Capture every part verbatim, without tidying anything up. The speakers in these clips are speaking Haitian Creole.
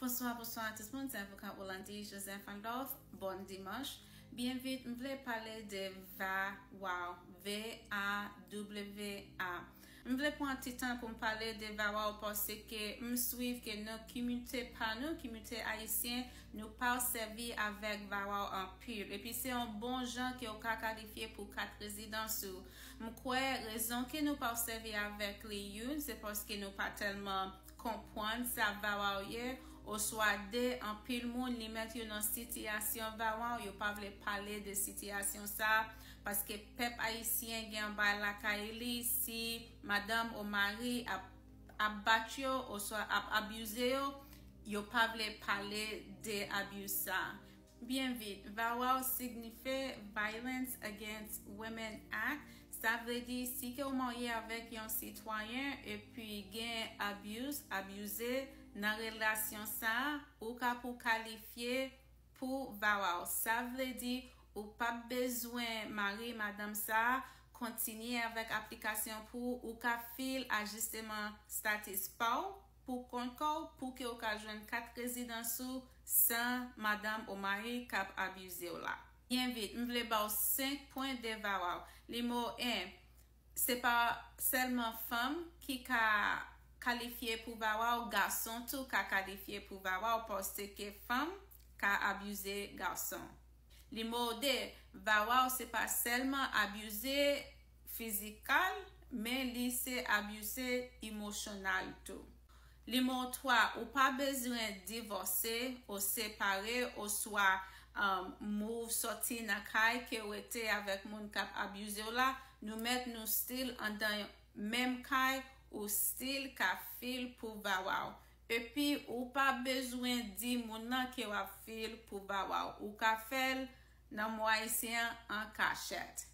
Bonswa, bonswa tout moun, se avoka Rolandi Joseph Adolphe. Bon dimanch. Byen vit, m vle pale de VAWAW, V A W A. M vle pran ti tan pou m pale de VAWAW paske m swiv ke nan kominote pa nou, kominote ayisyen, nou pa sèvi avèk VAWAW anpil. Epi se yon bon jan ke w ka kalifye pou kat rezidans ou. M kwè rezon ke nou pa sèvi avèk li youn, se paske nou pa tèlman konprann sa VAWAW ye, oswa de, anpil moun li met yo nan sitiyasyon VAWAW, yo pa vle pale de sitiyasyon sa, paske pèp ayisyen gen yon bagay lakay li, si madanm ou mari ap, ap bat yo, oswa ap abize yo, yo pa vle pale de abuse sa. Byen vit, VAWAW signifye Violence Against Women Act. Sa vle di, si ke w marye avèk yon sitwayen epi gen abuse, abize nan relasyon sa, ou ka pou kalifye pou VAWAW. Sa vle di, ou p ap bezwen mari madanm sa kontinye avèk aplikasyon pou ou, ou ka fil ajisteman status pa w pou kont kò w, pou ke w ka jwenn kat rezidans ou san madanm ou mari k ap abize w la. Byen vit, m vle ba w senk pwen de VAWAW. Nimewo en, se pa sèlman fanm ki ka kalifye pou VAWAW, gason tou ka kalifye pou VAWAW, paske fanm ka abize gason. Nimewo de, VAWAW se pa sèlman abize fizikal, men li se abize emosyonal tou. Nimewo twa, ou pa bezwen divòse, ou separe, oswa, um, move sòti nan kay ke w rete avèk moun k ap abize w la. Nou met nou still anndan menm kay, ou still ka fil pou VAWAW. Epi, ou pa bezwen di moun nan ke w ap fil pou VAWAW. Ou ka fè l nan mo ayisyen an an kachèt.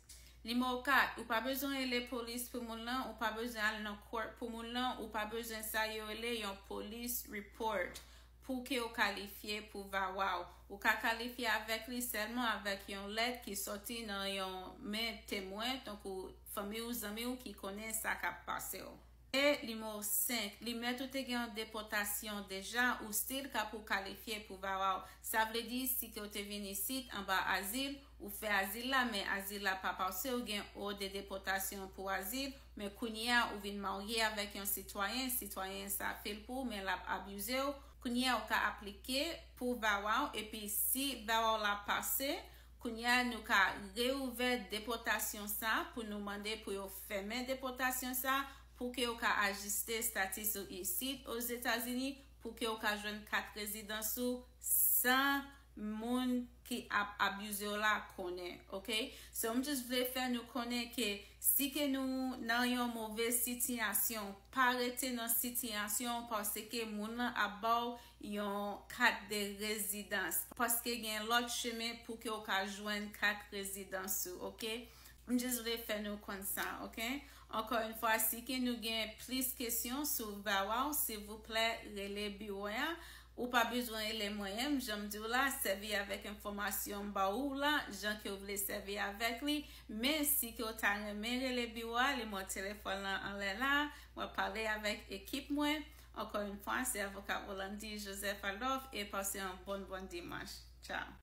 Nimewo kat, ou pa bezwen rele polis pou moun nan, ou pa bezwen al nan court pou moun nan, ou pa bezwen sa yo rele yon police report pou ke w kalifye pou VAWAW. Ou ka kalifye avèk li sèlman avèk yon lèt ki sòti nan yon men temwen, tankou fanmi w, zanmi w ki konnen sa k ap pase w. E nimewo senk, li mèt ou te gen yon depòtasyon deja, ou still ka pou kalifye pou VAWAW. Sa vle di, si ke w te vin isit anba azil, ou fè azil la, men azil la pa pase, ou gen òd de depòtasyon pou azil, men kounye a ou vin marye avèk yon sitwayen, sitwayen sa fil pou ou, men l ap abize w. Kounye a ou ka aplike pou VAWAW, epi si VAWAW la pase, kounye a nou ka reouvè depòtasyon sa pou nou mande pou yo fèmen depòtasyon sa, pou ke yo ka ajiste status ou isit Ozetazini, pou ke yo ka jwenn kat rezidans ou san moun ki ap abize w la konnen, oke? So, m just vle fè nou konnen ke si ke nou nan yon move sitiyasyon, pa rete nan sitiyasyon paske moun nan ap ba w yon kat de rezidans, paske gen lòt chemen pou ke w ka jwenn kat rezidans ou, oke? M just vle fè nou konn sa, oke? Ankò yon fwa, si ke nou gen plis kesyon sou VAWAW, silvouplè, rele biwo a. Ou pa bezwen rele mwen menm, jan m di w la, sèvi avèk enfòmasyon m ba ou la, jan ke w vle sèvi avèk li. Men, si ke w ta renmen rele biwo a, nimewo telefòn lan anlè la, mwen pale avèk ekip mwen. Ankò yon fwa, se avoka Rolandi Joseph Adolphe, e pase yon bon, bon dimanch. Tchao.